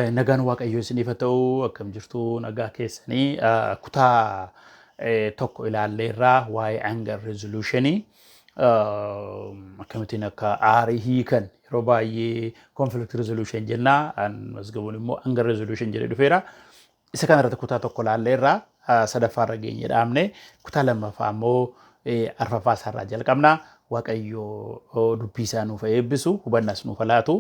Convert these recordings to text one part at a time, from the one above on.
Nagaan Waaqayyoo isiniif haa ta'u. Akkam jirtu? Nagaa keessanii? Kutaa tokko ilaalleerraa waa'ee anger resolutionii, akkamittiin akka aarii hiikan. Yeroo baay'ee conflict resolution jennaa, masgabuun immoo anger resolution jedhee dhufeera. Isa kanarratti kutaa tokko ilaalleerraa, sadaffaarra geenye dhaabne. Kutaa lammaffaa immoo arfaffaa isaarraa jalqabna. Waaqayyo dubbii isaa nuuf eebbisu, hubannaas nuuf laatu.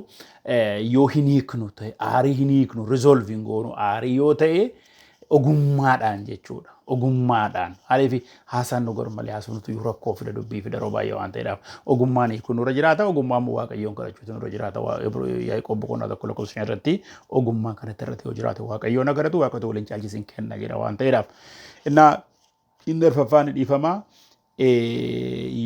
Yoo hin hiiknu ta'e, aarii hin hiiknu, resolve hin goonu aarii yoo ta'e, ogummaadhaan jechuudha. Ogummaadhaan. Maaliif haasaan nu godhu malee haasofnutu iyyuu rakkoo fida, dubbii fida yeroo baay'ee waan ta'eedhaaf. Ogummaan hiikuu nurra jiraata. Ogummaan immoo Waaqayyoon kadhachuutu nurra jiraata. Yaaqoob boqonnaa 1 lakkoofsa 5 irratti ogummaan kanatti irratti yoo jiraate Waaqayyoon agaratu, Waaqayyoon waliin caalchisiin kenna jedha waan ta'eedhaaf. Innaa inni arfaffaan dhiifamaa,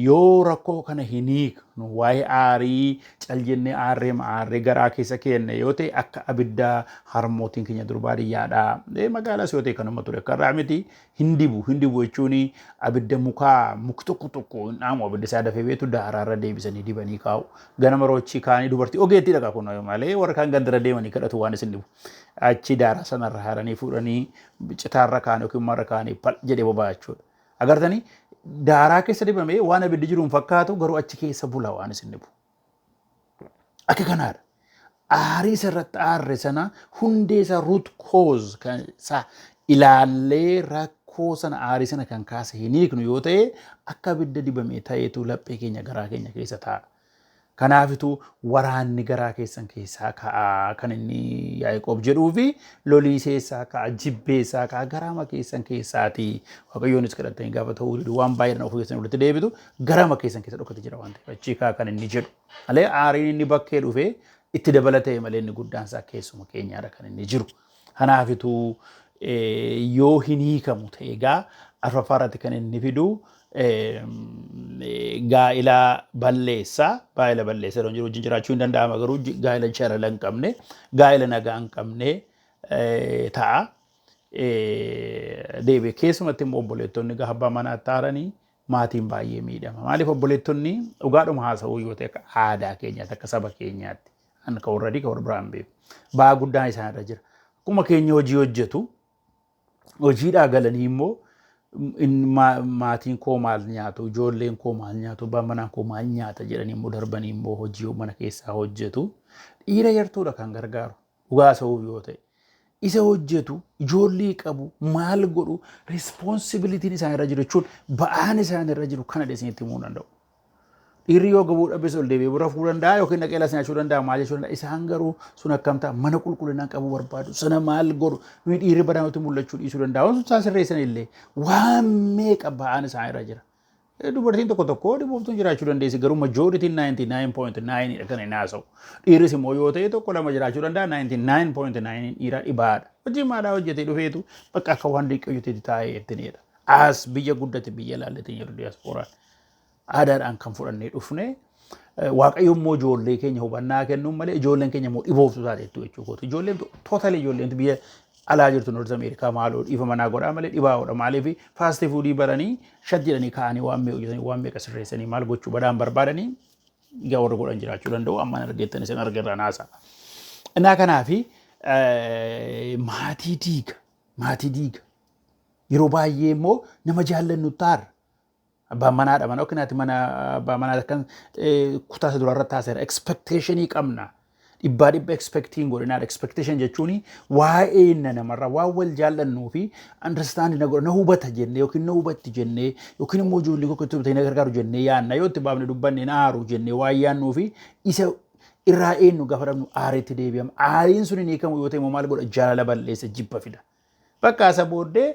yoo rakkoo kana hin hiiknu, waa'ee aarii cal jennee aarree aarree garaa keessa keenne yoo ta'e, akka abiddaa harmootiin keenya dur baadiyyaadhaa, magaalaas yoo ta'e kanuma ture, akka irraa miti, hin dibu. Hin dibu jechuun abidda mukaa, mukti tokko tokko hin dhaamu, abidda isaa dafee beetu daaraarra deebisanii dibanii kaa'u. Ganama roochii kaanii dubartii ogeettii dhaqa kun malee warra kaan gandara deemanii kadhatu. Waan isin dibu achi daaraa sanarra haranii fuudhanii citaarra kaanii yookiin marra kaanii pal jedhee boba'a jechuudha. Agartanii, daaraa keessa dibamee waan abiddi jiru hin fakkaatu, garuu achi keessa bula waan isin dibu. Akka kanaadha. Aarii isa irratti aarre sana hundee isaa, root cause kan isaa ilaallee, rakkoo sana, aarii sana kan kaase hin hiiknu yoo ta'e, akka abidda dibamee ta'eetu laphee keenya, garaa keenya keessa taa'a. Kanaafituu waraanni garaa keessan keessaa ka'aa kan inni Yaaqoob jedhuu fi lolii keessaa ka'a, jibbeessaa ka'a garaama keessan keessaati. Waaqayyoonis kadhattanii gaafa ta'uu didu, waan baay'een ofii keessan walitti deebitu, garaama keessan keessa dhokate jira waan ta'eef achii ka'a kan inni jedhu. Malee aariin inni bakkee dhufee itti dabalatee malee inni guddaan isaa keessuma keenyaadha kan inni jiru. Kanaafituu yoo hin hiikamu ta'e egaa arfaffaa irratti kan inni fidu gaa'ila balleessaa. Gaa'ila balleessa yeroo jiru wajjin jiraachuu hin danda'ama, garuu gaa'ila jaalala hin qabne, gaa'ila nagaa hin qabne ta'a. Deebi'ee keessumatti immoo obboleettonni gaafa abbaa manaatti aaranii maatiin baay'ee miidhama. Maaliif obboleettonni dhugaadhuma haasa'uu yoo ta'e, akka aadaa keenyaatti, akka saba keenyaatti, kan warra adii, kan warra biraan beeku. Ba'aa guddaan isaan irra jira. Akkuma keenya hojii hojjetu, hojiidhaa galanii immoo maatiin koo maal nyaatu, ijoolleen koo maal nyaatu, abbaan manaa koo maal nyaata jedhanii immoo darbanii immoo hojii mana keessaa hojjetu. Dhiira yartuudha kan gargaaru dhugaa haasa'uuf yoo ta'e. Isa hojjetu, ijoollee qabu, maal godhu, responsibilityn isaan irra jiru jechuun ba'aan isaan irra jiru kana isinitti himuu danda'u. Dhiirri yoo gabuu dhabes ol deebi'ee bira rafuu danda'a yookiin dhaqee las nyaachuu danda'a, maal jechuu danda'a. Isaan garuu sun akkam ta'a, mana qulqullinaa qabu barbaadu sana maal godhu, nuyi dhiirri badaa nutti mul'achuu dhiisuu danda'a. Wanti isaan sirreessan illee waan meeqa ba'aan isaan irra jira. Dubartiin tokko tokko dhibooftuun jiraachuu dandeessi, garuu majorityn 99.9 dha kan inni haasa'u. Dhiirris immoo yoo ta'e tokko lama jiraachuu danda'a, 99.9 dhiira dhibaadha. Hojii maalaa hojjetee dhufeetu bakka akka waan diqqoo hojjeteetti taa'ee ittinidha. As biyya guddate, biyya ilaalleetiin jiru diyaaspooraan. Aadaadhaan kan fudhannee dhufne, Waaqayyo immoo ijoollee keenya hubannaa kennuun malee ijoolleen keenya immoo dhibooftu taateettu jechuu kooti. Ijoolleen totally, ijoolleen biyya alaa jirtu, North America, maaloo dhiifa manaa godhaa malee dhibaa'oodha. Maaliif fast foodii baranii shat jedhanii kaa'anii waan meeqa hojjetanii, waan meeqa sirreessanii, maal gochuu badaan barbaadanii egaa warra godhan jiraachuu danda'u, amma argeettan isin argerraa naasa. Innaa kanaafi maatii diiga, maatii diiga. Yeroo baay'ee immoo nama jaallannu taarra. Abbaan manaadha mana yookiin haati mana abbaa manaa akkan kutaa isa duraarra taaseera. Expectationii qabna. Dhibbaa dhibba expecting godhinaa. Expectation jechuun waa'ee namarraa waan wal jaallannuu fi understand na godha, na hubata jennee yookiin na hubatti jennee yookiin immoo ijoollee koo keessatti na gargaaru jennee yaanna. Yoo itti baafne dubbanne na aaru jennee waan yaannuu fi isa irraa eenyu gaafa dhabnu aariitti deebi'ama. Aariin sun hin hiikamu yoo ta'e immoo maal godha? Jaalala balleessa, jibba fida. Bakka isa booddee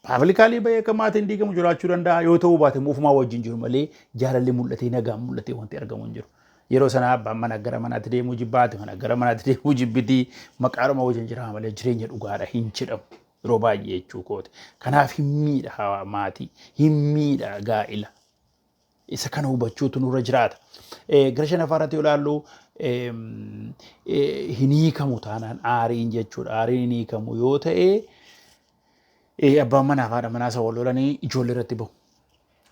publicly bahee akka maatiin diigamu jiraachuu danda'a, yoo ta'uu baate immoo ofumaa wajjin jiru malee jaalalli mul'atee, nagaan mul'atee wanti argamu hin jiru. Yeroo sana abbaan mana gara manaatti deemuu jibbaate, mana gara manaatti deemuu jibbitii, maqaadhuma wajjin jira malee jireenya dhugaadha hin jedhamu yeroo baay'ee jechuu kooti. Kanaaf hin miidha maatii, hin miidha gaa'ila. Isa kana hubachuutu nurra jiraata. Gara shanaffaa irratti yoo ilaallu, hin hiikamu taanaan aariin jechuudha. Aariin hin hiikamu yoo ta'e, abbaan manaa fi haadha manaa isa wal lolanii ijoollee irratti bahu.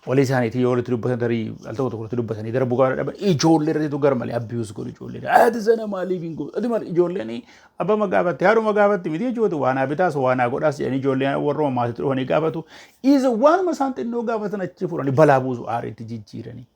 Walii isaaniitii yoo walitti dubbatan, tarii al tokko tokkotti dubbatanii darbuu gaafa dhaban, ijoollee irratti gar malee abuse godhu ijoollee. Ati sana maaliif hin godhu? Ati maal ijoolleen abbama gaafatti, haadhuma gaafatti miti jechuudha. Waan haa bitaas, waan haa godhaas jedhanii ijoolleen warruma maatiitti dhufanii gaafatu. Isa waanuma isaan xinnoo gaafatan achi fuudhanii balaa buusu, aariitti jijjiiranii.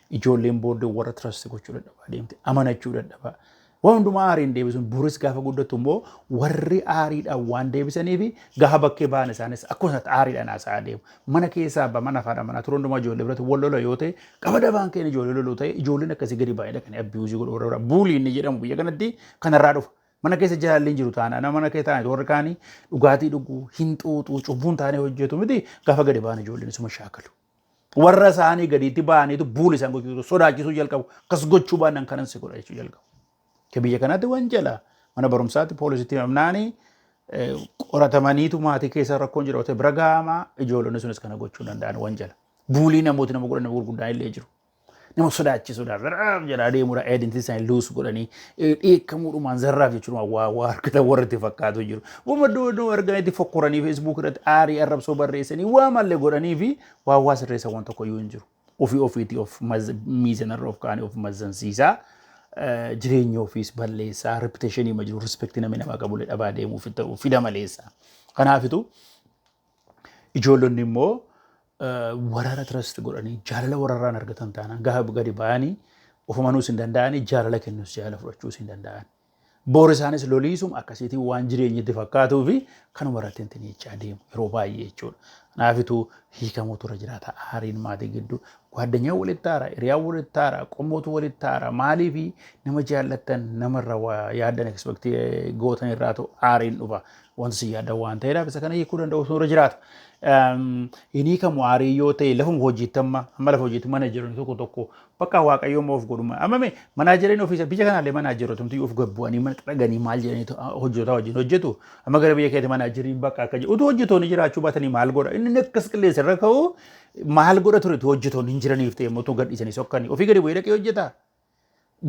Ijoolleen booddee warra trust gochuu dadhabaa deemte, amanachuu dadhabaa. Waan hundumaa aariin deebisuun boris gaafa guddattu immoo warri aariidhaan waan deebisanii fi gaafa bakkee ba'an isaanis akkuma sanatti aariidhaan haasa'aa deemu. Mana keessaa abbaa mana haadha manaa turuu hundumaa ijoollee biratti wal lola yoo ta'e, qaba dabaan keenya ijoollee loluu ta'e, ijoolleen akkasii gadi baay'ee dhaqanii abuse godhu warra biraa. Bully inni jedhamu biyya kanatti kanarraa dhufa. Mana keessa jaalalli hin jiru taanaan, nama mana keessa taa'anii warri kaanii dhugaatii dhuguu, hin xuuxuu, cubbuun taanee hojjetu miti, gaafa gadi ba'an ijoolleen isuma shaakalu. Warra isaanii gadiitti ba'aniitu bully isaan gochuu, sodaachisuu jalqabu. Akkas gochuu baannaan kanan si godha jechuu jalqabu. Ke biyya kanatti wanjala mana barumsaatti poolisitti himamnaanii qoratamaniitu maatii keessa rakkoon jira ta'e bira ga'amaa, ijoollonni sunis kana gochuu danda'an wanjala. Bully namooti nama godhan, nama gurguddaan illee jiru. Nama sodaachisuudhaaf zarraaf jedhaa deemuudha, identity isaanii lose godhanii dheekkamuudhumaan zarraaf jechuudha, waa waa argatan warra itti fakkaatu jiru. Wama iddoo iddoo arganitti fokkoranii Facebook irratti aarii arrabsoo barreessanii waa mallee godhanii fi waa waa sirreessan waan tokko iyyuu hin jiru. Ofii ofiitii of miizanarra of kaanii of mazzansiisaa, jireenya ofiis balleessaa, reputation ma jiru, respect namni namaa qabullee dhabaa deemuuf fida maleessa. Kanaafitu ijoollonni immoo warra trust godhanii jaalala warrarraan argatan taanaan gaafa gadi ba'anii ofumanuus hin danda'anii, jaalala kennuus jaalala fudhachuus hin danda'an. Boor isaanis loliisum akkasiitiin waan jireenyatti fakkaatuu fi kanuma irratti hin jechaa deemu yeroo baay'ee jechuudha. Kanaafituu hiikamuutu irra jiraata aariin maatii gidduu. Gwaaddanyaa walitti aara, hiriyaan walitti aara, qommootu walitti aara. Maaliif? Nama jaallattan namarra waa yaaddan, expect gootan irraatu aariin dhufa. Wanti si yaaddan waan ta'eedhaaf isa kana hiikuu danda'u irra jiraata. Hin hiikamu aarii yoo ta'e lafuma hojiitti, amma amma lafa hojiitti manageroonni tokko tokko bakka waaqayyoo of godhuma. Amma mee managereen ofiisa biyya kanaallee manageroota of gabbu'anii mana xaraganii maal jedhanii hojjetoota wajjin hojjetu. Amma gara biyya keetti manageriin bakka akka jedhu utuu hojjetoonni jiraachuu baatanii maal godha? Inni akkas qilleensa irra ka'u maal godha ture? Hojjetoonni hin jiraniif ta'e immoo gadhiisanii sokkanii ofii gadi bu'ee dhaqee hojjeta.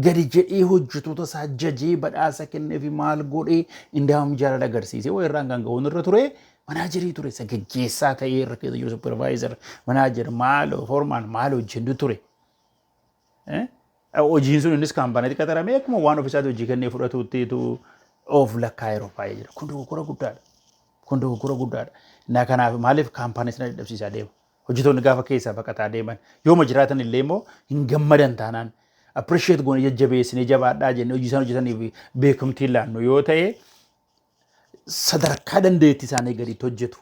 Gadi jedhee hojjetoota isaa jajee, badhaasa kennee fi maal godhee indaa'um jaalala agarsiisee wayirraan kan ga'uun irra ture manager ture, isa geggeessaa ta'ee irra keessa jiru, supervisor, manager, maal, foreman maal hojjennu ture. Hojiin sun innis kaampaaniitti qaxaramee akkuma waan ofiisaatti hojii kennee fudhatuuttiitu of lakkaa yeroo baay'ee jira. Kun dogoggora guddaadha. Kun dogoggora guddaadha. Na kanaaf maaliif kaampaanii sana dadhabsiisaa deema? Hojjetoonni gaafa keessaa baqataa deeman, yooma jiraatan illee immoo hin gammadan taanaan, appreciate goone jajjabeessinee jabaadhaa jennee hojii isaan hojjetaniif beekamtii laannu yoo ta'e, sadarkaa dandeettii isaanii gaditti hojjetu.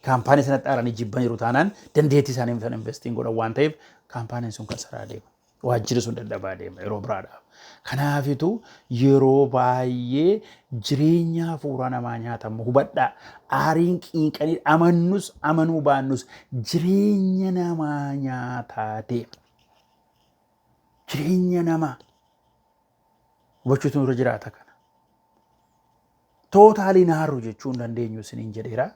Kaampaanii sanatti aaranii jibbaniiru taanaan dandeettii isaanii sana invest godhan waan ta'eef kaampaaniin sun kasaraa deema. Waajjirri sun dadhabaa deema yeroo biraadhaaf. Kanaafitu yeroo baay'ee jireenya hafuuraa namaa nyaatamu hubadhaa. Aariin qiinqanii amannus amanuu baannus jireenya namaa nyaataa deema. Jireenya namaa hubachuutu nurra jiraata kana. Totally naaru jechuu hin dandeenyu isiniin jedheera.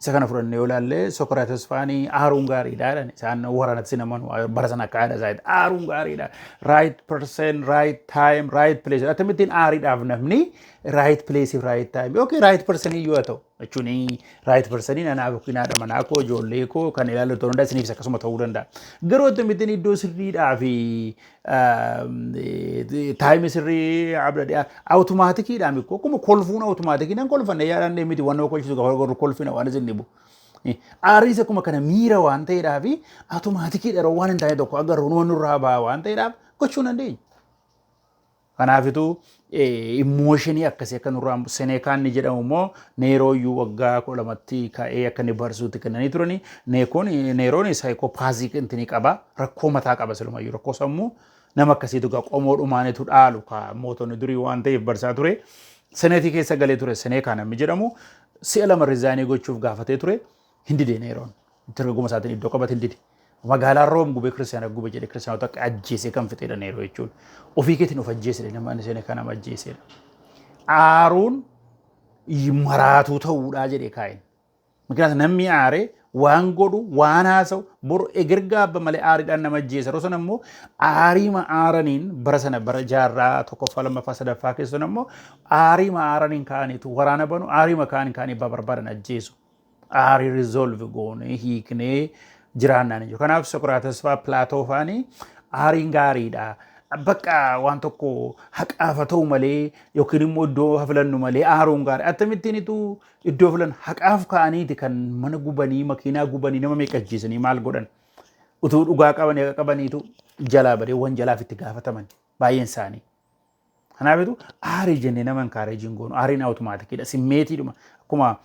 Isa kana fudhannee yoo ilaalle, Socrates faanii aaruun gaariidha jedhan. Isaan waraanatti namanu bara sana akka aadaa isaaniitti aaruun gaariidha. Right person, right time, right place. Akkamittiin aariidhaaf namni right place fi right time yookiin right person iyyuu haa ta'u jechuun, right person anaaf yookiin haadha manaa koo, ijoollee koo kan ilaallu ta'uu danda'a, isiniifis akkasuma ta'uu danda'a. Garuu akkamittiin iddoo sirriidhaa fi time sirrii abdadhe automaticiidhaan mikko akkuma kolfuun automatic nan kolfanne yaadaan miti, waan nama kolchisu gaafa kolfina waan isin dhibu. Aariis akkuma kana miira waan ta'eedhaaf automaticiidha, yeroo waan hin taane tokko agarru numa nurraa ba'a waan ta'eedhaaf gochuu dandeenya. Kanaafituu emotion akkasii akka nurraa Senekaan ni jedhamu immoo Neeroo iyyuu waggaa 12tti ka'ee akka inni barsuutti kennanii turani. Neekoon Neeroon psychopathy intini qaba, rakkoo mataa qaba, silumayyuu rakkoo sammuu nama akkasiitu gaa qomoo dhumaanitu dhaalu ka mootonni durii waan ta'eef barsaa ture. Seneetii keessa galee ture Seneekaa namni jedhamu, si'a lama resign gochuuf gaafatee ture, hin dide Neeroon. Dargagguma isaatiin iddoo qabate hin dide. Magaalaa Room gubee, kiristaana gube jedhe, kiristaanota akka ajjeesee kan fixedha Neeroo jechuun. Ofii keetiin of ajjeesedha, nama inni Seneekaa nama ajjeesedha. Aaruun maraatuu ta'uudhaa jedhe kaa'in. Mikinaas namni aare waan godhu, waan haasa'u boru eger gaabba malee aariidhaan nama ajjeesa. Yeroo sana immoo aariima aaraniin bara sana, bara jaarraa tokkoffaa, lammaffaa, sadaffaa keessa immoo aariima aaraniin ka'aniitu waraana banu, aariima ka'anii abbaa barbaadan ajjeesu. Aarii resolve goonee hiiknee Jiraannaan hin jiru. Kanaaf Socrates fa'aa, Plato fa'anii aariin gaariidha. Bakka waan tokko haqaaf haa ta'u malee yookiin immoo iddoo haa filannu malee aaruun gaarii. Akkamittiin ituu iddoo filan haqaaf ka'aniiti kan mana gubanii, makiinaa gubanii, nama meeqa ajjeesanii maal godhan. Utuu dhugaa qabanii, haqa qabaniitu jalaa badee wanjalaaf itti gaafataman baay'een isaanii. Kanaafitu aarii jennee nama encourage hin goonu. Aariin automaticiidha. Simmeetiidhuma. Akkuma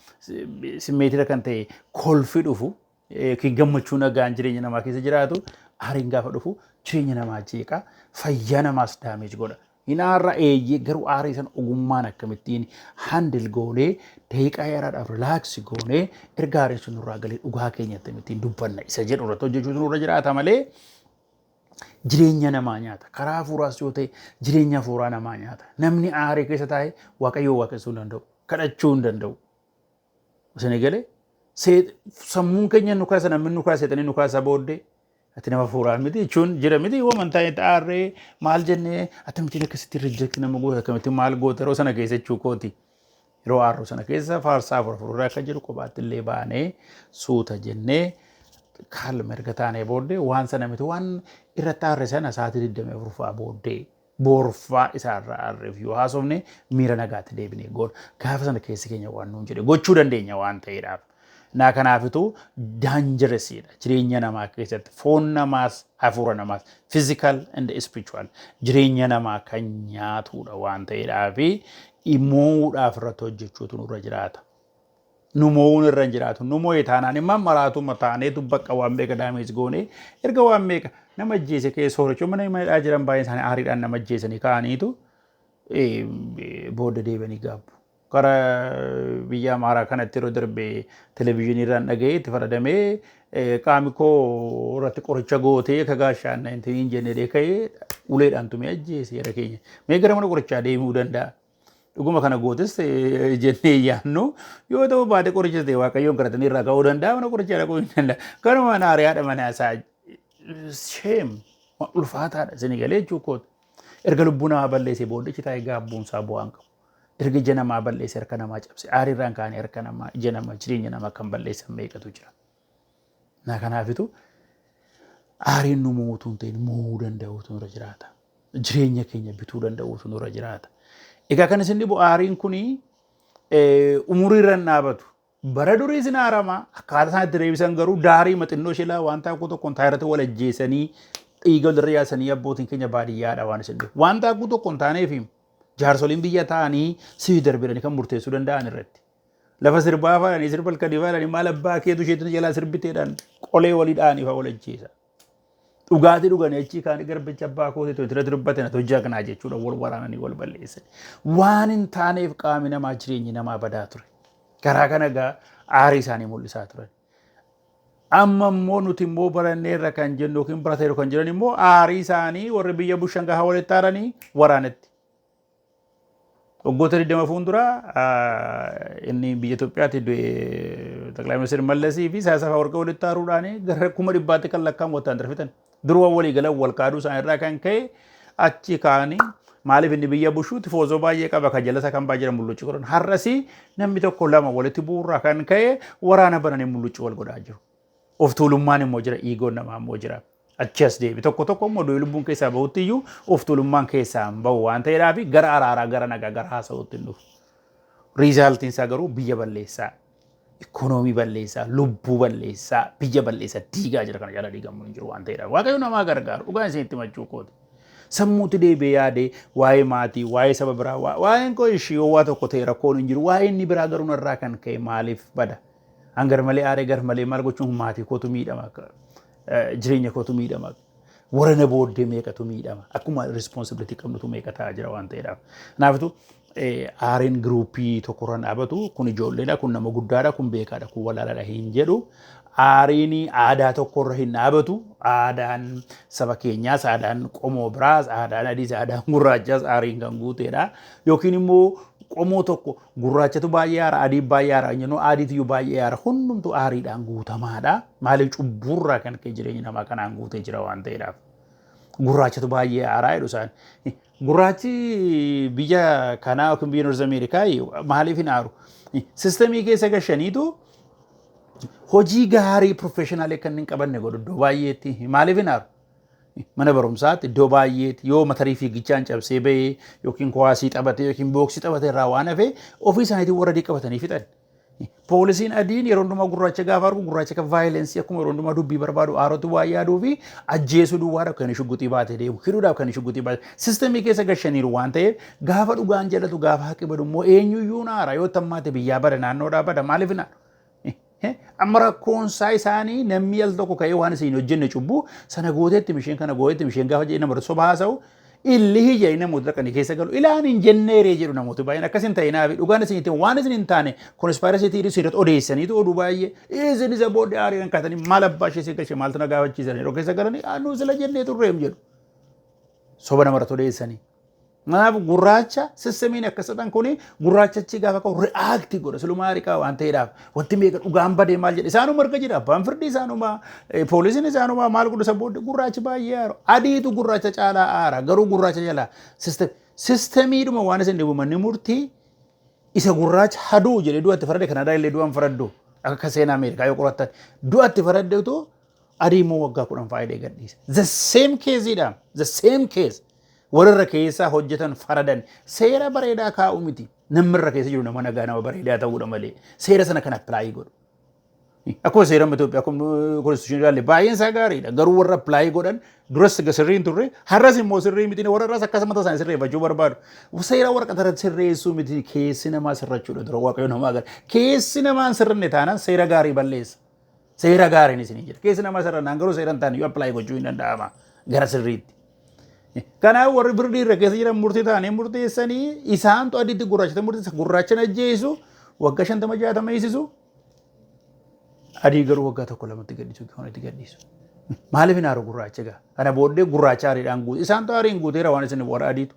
simmeetiidha kan ta'e kolfi dhufu yookiin gammachuu nagaan jireenya namaa keessa jiraatu, aariin gaafa dhufu jireenya namaa jeeqa, fayyaa namaas damage godha. Hin aarra, eeyyee, garuu aarii sana ogummaan akkamittiin handle goonee, daqiiqaa yaraadhaaf relax goonee, erga aariin sun nurraa galee dhugaa keenya akkamittiin dubbanna isa jedhu irratti hojjechuutu nurra jiraata malee jireenya namaa nyaata. Karaa hafuuraas yoo ta'e jireenya hafuuraa namaa nyaata. Namni aarii keessa taa'e Waaqayyoo waaqessuu hin danda'u. Kadhachuu hin danda'u. Isin galee sammuun keenya nu kaasa, namni nu kaasa, seexanii nu kaasa, booddee ati nama hafuuraa miti jechuun jira miti. Yoo amantaa itti aarree maal jennee, akkamittiin akkasitti reject nama goota, akkamittiin maal goota yeroo sana keessa jechuu kooti. Yeroo aarru sana keessa faarsaa 4 afurirraa akka jiru kophaatti illee baanee suuta jennee calm erga taanee booddee waan sana miti, waan irratti aarre sana sa'aatii 24 fa'aa booddee boorfaa isaarraa aarreef yoo haasofne miira nagaatti deebinee goona. Gaafa sana keessi keenya waan nuun jedhe gochuu dandeenya waan ta'eedhaaf. Naa kanaafitu dangerousiidha jireenya namaa keessatti, foon namaas hafuura namaas, physical and spiritual jireenya namaa kan nyaatudha waan ta'eedhaaf moo'uudhaaf irratti hojjechuutu nurra jiraata. Nu moo'uun irra hin jiraatu. Nu moo'e taanaan immoo maraatuma taaneetu bakka waan meeqa damage goone, erga waan meeqa nama ajjeese keessa horachuu mana hidhaa jiran baay'een isaanii aariidhaan nama ajjeesanii ka'aniitu booda deebi'anii gaabbu. Kara biyya Amaaraa kanatti yeroo darbe televezyiinii irraan dhaga'ee itti faradamee qaami koo irratti qoricha gootee akka gaashaan hin jenne ka'ee uleedhaan tumee ajjeese jara keenya. Mee gara mana qorichaa deemuu danda'a? Dhuguma kana gootes jennee yaannu yoo ta'u baate qoricha ta'e Waaqayyoon kadhatanii irraa ka'uu danda'a, mana qorichaa dhaquu hin danda'a. Kanuma mana ariyaadha mana isaa shame ulfaataadha isin galee jechuu kooti. Erga lubbuu namaa balleessee booddee taa'ee gaabbuun isaa bu'aan qabu. Erga ija namaa balleessee, harka namaa cabse, aariirraan kaanii harka namaa, ija namaa, jireenya namaa kan balleessan meeqatu jira. Na kanaafitu aariin nu mootuu hin ta'in mo'uu danda'uutu nurra jiraata. Jireenya keenya bituu danda'uutu nurra jiraata. Egaa kan isin dhibu aariin kuni umurii irra hin dhaabatu. Bara durii isin aarama, akkaataa isaan itti deebisan garuu daarii maxinnoo shilaa waan taakuu tokkoon taayirratti wal ajjeesanii dhiiga walirra yaasanii abbootiin keenya baadiyyaadha waan isin dhibu. Waan taakuu tokko hin taaneef jaarsoliin biyya ta'anii sii darbiranii kan murteessuu danda'an irratti. Lafa sirbaa faadhanii, sirba halkanii faadhanii, maal abbaa keetu isheetu jalaa sirbiteedhaan qolee walii dha'anii fa'aa wal ajjeesa. Dhugaatii dhuganii achii kaanii garbicha abbaa kootiitu itti dubbate na hojii akkanaa jechuudha wal waraananii wal balleessan. Waan hin taaneef qaami namaa, jireenyi namaa badaa ture. Karaa kana egaa aarii isaanii mul'isaa turan. Amma immoo nuti immoo baranneerra kan jennu yookiin barateeru kan jiran immoo aarii isaanii warri biyya bushan gahaa walitti aaranii waraanatti. Waggoota 20 fuuldura inni biyya Itoophiyaatti Xaqilaa Ministeer Mallasii fi Isaayyaas Afwerqii walitti aaruudhaan gara 100,000tti kan lakkaa'amu wattaandara fixan. Dur waan walii galan wal kaaduu isaanii irraa kan ka'e achi kaanii, maaliif inni biyya bushuu tifoozoo baay'ee qaba, kan jala isaa kan baay'ee jiran mullucci godhan. Har'asii namni tokko lama walitti bu'uurraa kan ka'e waraana bananii mullucci wal godhaa jiru. Of tuulummaan immoo jira, egoon namaa immoo jira. Achi as deebi. Tokko tokko immoo du'ee lubbuun keessaa bahutti iyyuu of tuulummaan keessaa hin bahu waan ta'eedhaaf gara araaraa, gara nagaa, gara haasa'uutti hin dhufu. Resultiin isaa garuu biyya balleessaa, ikoonoomii balleessaa, lubbuu balleessaa, biyya balleessaa, diigaa jira, kana jala diigamuu hin jiru waan ta'eedhaaf. Waaqayyo namaa gargaaru, dhugaan isin itti machuu kooti. Sammuutti deebi'ee yaadee waa'ee maatii, waa'ee saba biraa, waa'een koo ishii waa tokko ta'e rakkoon hin jiru, waa'ee inni biraa garuu narraa kan ka'e maaliif bada? An gar malee aaree gar malee maal gochuun maatii kootu miidhama, jireenya kootu miidhama. Warra booddee meeqatu miidhama. Akkuma responsibility qabnutu meeqa ta'aa jira waan ta'eedhaaf. Kanaafitu aariin groupii tokkorra dhaabatu, kun ijoolleedha, kun nama guddaadha, kun beekaadha, kun walaalaadha hin jedhu. Aariin aadaa tokkorra hin dhaabatu. Aadaan saba keenyaas, aadaan qomoo biraas, aadaan adiis, aadaan gurraachaas aariin kan guuteedha. Yookiin immoo qomoo tokko gurraachatu baay'ee aara, adii baay'ee aara, jennu adiitu baay'ee aara, hundumtu aariidhaan guutamaadha. Maaliif? Cubbuurraa kan ka'e jireenya namaa kanaan guutee jira waan ta'eedhaaf. Gurraachatu baay'ee aaraa jedhu isaan. Gurraachi biyya kanaa yookiin biyya North Ameerikaa maaliif hin aaru? Systemii keessa gashaniitu Hojii gaarii professional ii akka inni hin qabanne godhu iddoo baay'eetti. Maaliif hin aaru? Mana barumsaatti iddoo baay'eetti yoo matarii fiigichaan cabsee bahee yookiin kuwaasii taphatee yookiin booksii taphatee irraa waan hafe, ofii isaaniitiin warra adii qabatanii fixan. Poolisiin adiin yeroo hundumaa gurraacha gaafa argu, gurraacha akka violence ii, akkuma yeroo hundumaa dubbii barbaadu, aarotu waa yaaduu fi ajjeesuu duwwaadhaaf kan shugguxii baatee deemu, hidhuudhaaf kan shugguxii baatee system ii keessa gashaniiru waan ta'eef, gaafa dhugaan jedhatu, gaafa haqi badu immoo eenyuyyuu naara. Yoo tammaate biyyaa bada, naannoodhaa bada. Maaliif hin aaru? Amma rakkoonsaa isaanii namni al tokko ka'ee waan isin hojjenne, cubbuu sana gooteetti, misheen kana gooteetti, misheen gaafa jedhee namoota soba haasa'u, illi hiyya namoota dhaqanii keessa galu, ilaan hin jenneeree jedhu. Namoota baay'een akkas hin ta'inaa fi dhugaan isin ittiin waan isin hin taane conspiracy theory irratti odeessaniitu oduu baay'ee isin isa booddee aariidhaan kaatanii, maal abbaa ishee galchee, maaltu na gaafachiisan, yeroo keessa galanii nu sila jennee turreem jedhu, soba namarratti odeessanii. Kanaaf gurraacha system iin akkasidhaan kuni gurraachachi gaafa qabu react godha, silumaa riqaa waan ta'eedhaaf. Wanti meeqa dhugaan badee maal jedhe, isaanuma erga jira, abbaan firdii isaanuma, poolisiin isaanuma, maal godhu? Isa booddee gurraachi baay'ee aaru. Adiitu gurraacha caalaa aara, garuu gurraacha jalaa system iidhuma waan isin dhibu. Manni murtii isa gurraacha haduu jedhee du'atti farade, Kanaadaa illee du'an faraddu, akka seenaa Ameerikaa yoo qorattan, du'atti faraddeetu adii immoo waggaa 10 faayidaa gadhiisa. The same case dha. The same case. Warra keessaa hojjetan faradan seera bareedaa kaa'u miti. Namni irra keessa jiru nama nagaa, nama bareedaa ta'uudha malee seera sana kan apply godhu. Akkuma seera Itoophiyaa, akkuma constitution ii ilaalle, baay'een isaa gaariidha. Garuu warra apply godhan duras sirrii hin turre, har'as immoo sirrii miti, warra irraas akkasuma isaanii sirreeffachuu barbaadu. Seera waraqaa irratti sirreessuu miti, keessi namaa sirrachuudha dura. Waaqayyo namaa gara. Keessi namaa hin sirranne taanaan seera gaarii balleessa. Seera gaariin isinii jira. Keessi namaa sirrannaan garuu seera hin taane yoo apply gochuu hin danda'ama gara sirriitti. Kanaaf warri firdii irra keessa jiran murtii ta'anii murteessanii, isaantu adiitti gurraachata murteessa, gurraachan ajjeesu, waggaa 50 60 hiisisu, adii garuu waggaa tokko lamatti gadhiisu, itti gadhiisu. Maaliif hin aaru gurraacha gaa? Kana booddee gurraacha aariidhaan guute. Isaantu aariin guuteera waan isin warra adiitu.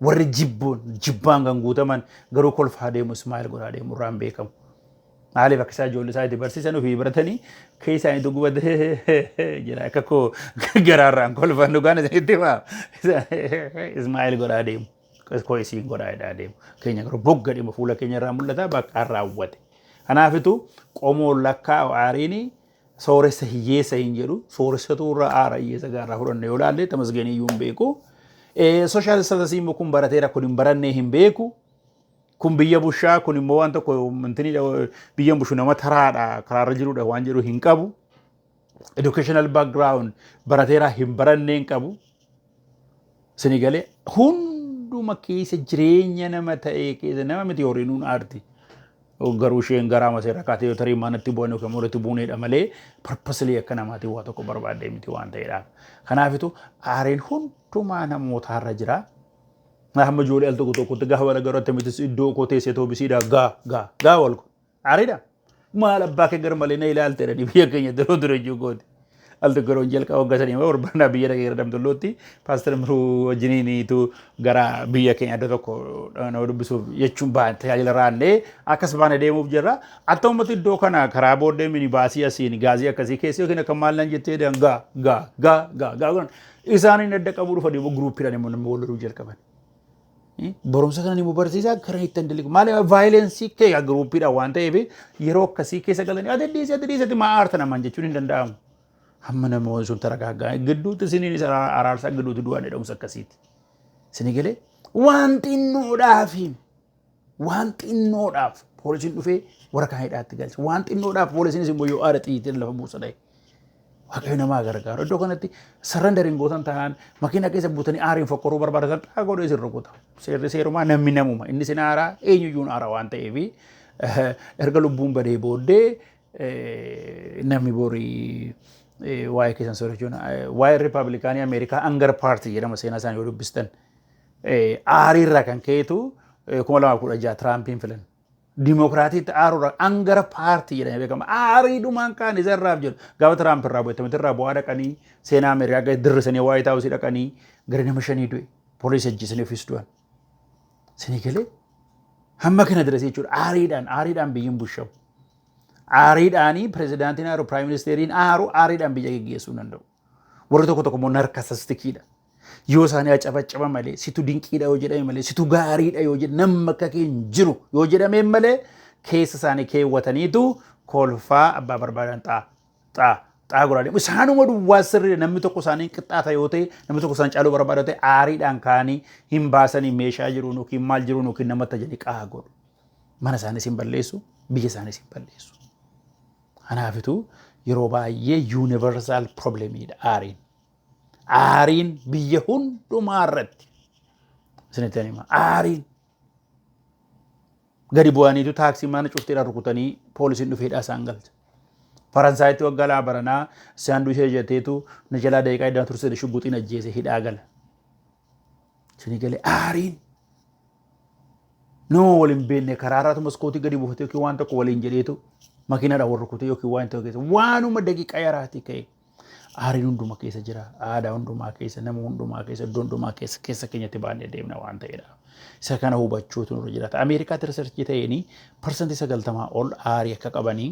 Warri jibboon jibbaan kan guutaman garuu kolfaa deemu, smile godhaa deemu irraan beekamu. Maaliif? Akka isaa ijoollee isaa itti barsiisan ofii baratanii keessa isaanii gubate jira, akka koo garaarraan kolfan, dhugaan isinitti himaa, smile godhaa deemu. Koo isiin godhaa jedhaa deemu. Keenya garuu bogga dhimma fuula keenya irraa mul'ata, bakka raawwate. Kanaafitu qomoon lakkaa'u aariin sooressa hiyyeessa hin jedhu, sooressatu irra aara. Hiyyeessa gaarraa fudhanne yoo ilaalle, tamasganii iyyuu hin beeku. Social status ii immoo kun barateera, kun hin barannee hin beeku. Kun biyya bushaa, kun immoo waan tokko biyya bushu, nama taraadha, karaarra jirudha waan jedhu hin qabu. Educational background barateera hin barannee hin qabu. Isinii galee? Hunduma keessa jireenya nama ta'ee keessa nama miti, horiinuun aarti. Garuu isheen garaa maseera kaatee yoo tarii manatti bu'an yookaan walitti buuneedha malee, purposely akka namaatiin waa tokko barbaaddee miti waan ta'eedhaaf. Kanaafitu aariin hundumaa namootaarra jira. Hamma ijoollee al tokko tokkotti gaafa wal agarratti mitis, iddoo koo teessee toobisiidha, gaa gaa gaa wal aariidha. Maal abbaa kee gar malee na ilaalte jedhanii biyya keenya yeroo dura jechuu kooti. Al tokko yeroo jalqaba waggaa 3 barbaadaa biyya dhaqee gara Damtolootti Pastor Miruu wajjiniiniitu gara biyya keenya iddoo tokko nama dubbisuuf jechuun tajaajila raannee akkas baane deemuuf jirra. Attamumatti iddoo kana karaa booddee mini baasii asiin gaazii akkasii keessa yookiin akka maal nan jettee gaa gaa gaa gaa gaa godhan. Isaaniin adda qabuu dhufanii immoo group iidhaan immoo namni wal loluu jalqaban. Barumsa kana immoo barsiisaa karaa ittiin dalagu. Maali violence ii kee group iidhaan waan ta'eef, yeroo akkasii keessa galanii ati dhiisi, ati dhiisi, ati maa aarta namaan jechuun hin danda'amu. Hamma namoonni sun taragaaggaa gidduutti isiniin isa araarsaa gidduutti du'an jedhamus akkasiiti. Isinii galee? Waan xinnoodhaaf, waan xinnoodhaaf poolisiin dhufee warra kaan hidhaatti galche. Waan xinnoodhaaf poolisiinis immoo yoo aara xiyyiitiin lafa buusa dha'e. Waaqayyo namaa gargaaru. Iddoo kanatti surrender iin gootan taanaan, makiina keessa buutanii aariin fokkoruu barbaadatan xaa godhee isin rukuta. Seerri seerumaa, namni namuma. Inni isin aaraa, eenyuyyuun aara waan ta'eef, erga lubbuun badee booddee namni borii waa'ee keessan soorachuun, waa'ee Riippaabilikaanii Ameerikaa Anger Party jedhama, seenaa isaanii yoo dubbistan. Aariirraa kan ka'eetu 2016 Tiraampiin filan. Dimokiraatiitti aaruurraa Anger Party jedhamee beekama. Aariidhumaan kaan isa irraaf jedhu. Gaafa Tiraamp irraa bu'e irraa bu'aa dhaqanii seenaa Ameerikaa gadi dirrisanii White House ii dhaqanii gara nama shanii du'e. Poolisii ajjeesanii ofiis du'an. Isinii galee? Hamma kana dirasee jechuudha. Aariidhaan, aariidhaan biyyiin bushamu. Aariidhaanii pirezidaantiin aaru, prime minister iin aaru, aariidhaan biyya geggeessuu hin danda'u. Warri tokko tokko immoo narcissistic iidha. Yoo isaanii acabacaba malee, situ dinqiidha yoo jedhame malee, situ gaariidha yoo jedhame, namni akka kee hin jiru yoo jedhame malee, keessa isaanii keewwataniitu Kolfaa abbaa barbaadan xaa xaa xaa godhaa deemu. Isaanuma duwwaa sirrii, namni tokko isaanii qixxaata yoo ta'e, namni tokko isaan caaluu barbaada yoo ta'e, aariidhaan ka'anii hin baasanii meeshaa jiruun yookiin maal jiruun yookiin namatti ajajanii qaa godhu. Mana isaaniis hin balleessu, biyya isaaniis hin balleessu. Kanaafituu yeroo baay'ee universal problemiidha aariin. Aariin biyya hundumaa irratti isinitti hima. Aariin gadi bu'aniitu taaksii mana cufteedhaan rukutanii poolisiin dhufeedhaa isaan galcha. Faransaayitti waggaa 2 baranaa isaan dushee jetteetu na jalaa daqiiqaa 20 turse, shugguxiin ajjeese, hidhaa gala. Isinii galee? Aariin nama waliin beekne karaa irraatu maskootii gadi buufatee yookiin waan tokko waliin jedheetu makiinaadhaan wal rukutee yookiin waan tokko keessa waanuma daqiiqaa yaraatii ka'e. Aariin hunduma keessa jira. Aadaa hundumaa keessa, nama hundumaa keessa, iddoo hundumaa keessa keessa keenyatti baannee deemna waan ta'edha. Isa kana hubachuutu nurra jiraata. Ameerikaatti research ta'een 90% ol aarii akka qabanii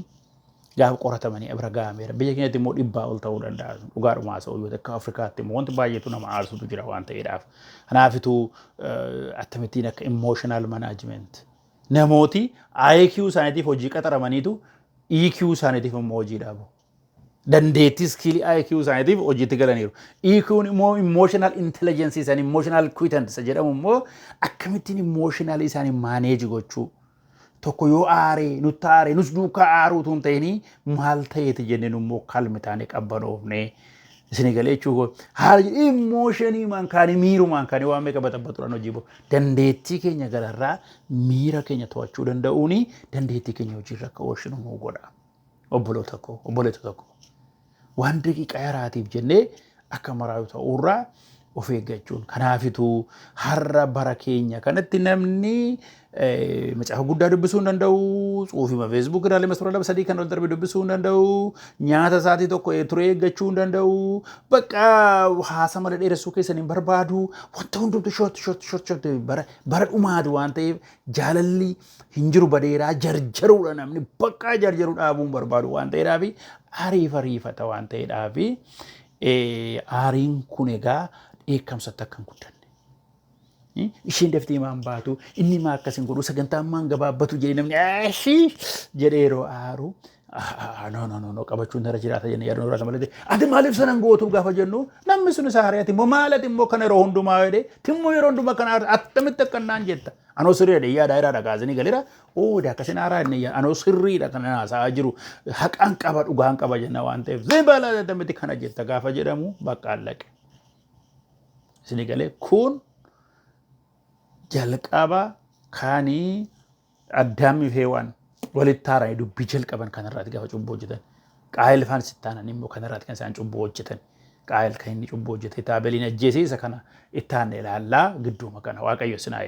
gaafa qoratamanii bira ga'ameera. Biyya keenyatti immoo 100 ol ta'uu danda'a. Dhugaadhuma haasa'u yoo ta'e, akka Afrikaatti immoo wanti baay'eetu nama aarsutu jira waan ta'eedhaaf. Kanaafituu akkamittiin akka emotional management, namooti IQ isaaniitiif hojii qaxaramaniitu EQ isaaniitiif immoo hojii dhaabu. Dandeettii skill IQ isaaniitiif hojiitti galaniiru. EQ'n immoo emotional intelligence isaanii, emotional quotient isa jedhamu immoo akkamittiin emotional isaanii manage gochuu, tokko yoo aaree nutti aaree nus duukaa aaruu utuu hin ta'inii, maal ta'eeti jenneen immoo calm taanee qabbanoofnee, isin galee jechuu, haala emotionii maankaanii miirumaan kaanii waan meeqa baxabbatuudhaan hojii bahu. Dandeettii keenya gararraa miira keenya to'achuu danda'uuni dandeettii keenya hojiirra akka oolchinu nuu godha. Obboloota koo, obboleettota koo, waan daqiiqaa yaraatiif jennee akka maraatu ta'uurraa of eeggachuun. Kanaafituu har'a bara keenya kanatti namni macaafa guddaa dubbisuu hin danda'u, tsuufima Facebook irraalee masura 2 3 kan ol darbe dubbisuu hin danda'u, nyaata isaatii tokko turee eeggachuu hin danda'u, bakka haasa malee dheeressuu keessan hin barbaadu. Wanta hundumtu short, short, short, short. Bara dhumaati waan ta'eef jaalalli hin jiru, badeeraa, jarjaruudha. Namni bakka jarjaruu dhaabuu hin barbaadu waan ta'eedhaaf ariifa ariifata waan ta'eedhaaf, aariin kun egaa dheekkamsatti akka hin guddanne. Isheen daftee maan baatu, inni maa akkas hin godhu, sagantaan maan gabaabbatu jedhee namni ashii jedhee yeroo aaru, no, no, no, no, qabachuun irra jiraata jennee yaaduu jiraata malee, ati maaliif sanan gootu gaafa jennu, namni sun isa hari'ati immoo maal, ati immoo kana yeroo hundumaa jedhee timmoo yeroo hundumaa kana attamitti akkannaan jetta. Anoo sirriidha yaada irraa dhagaasanii galeera. Ooda akkasin haaraa inni anoo sirriidha kan haasa'aa jiru, haqaan qaba, dhugaan qaba jenna waan ta'eef, zibala attamitti kana jetta gaafa jedhamu bakka allaqe. Isinii galee? Kun jalqaba kaanii Addaamii fi Heewaan walitti haaranii dubbii jalqaban kanarraati gaafa cubbuu hojjetan. Qaayil faan sittaanan immoo kanarraati kan isaan cubbuu hojjetan. Qaayil kan inni cubbuu hojjete Abeeliin ajjeese. Isa kana itti aanne ilaallaa gidduuma kana. Waaqayyo sinaa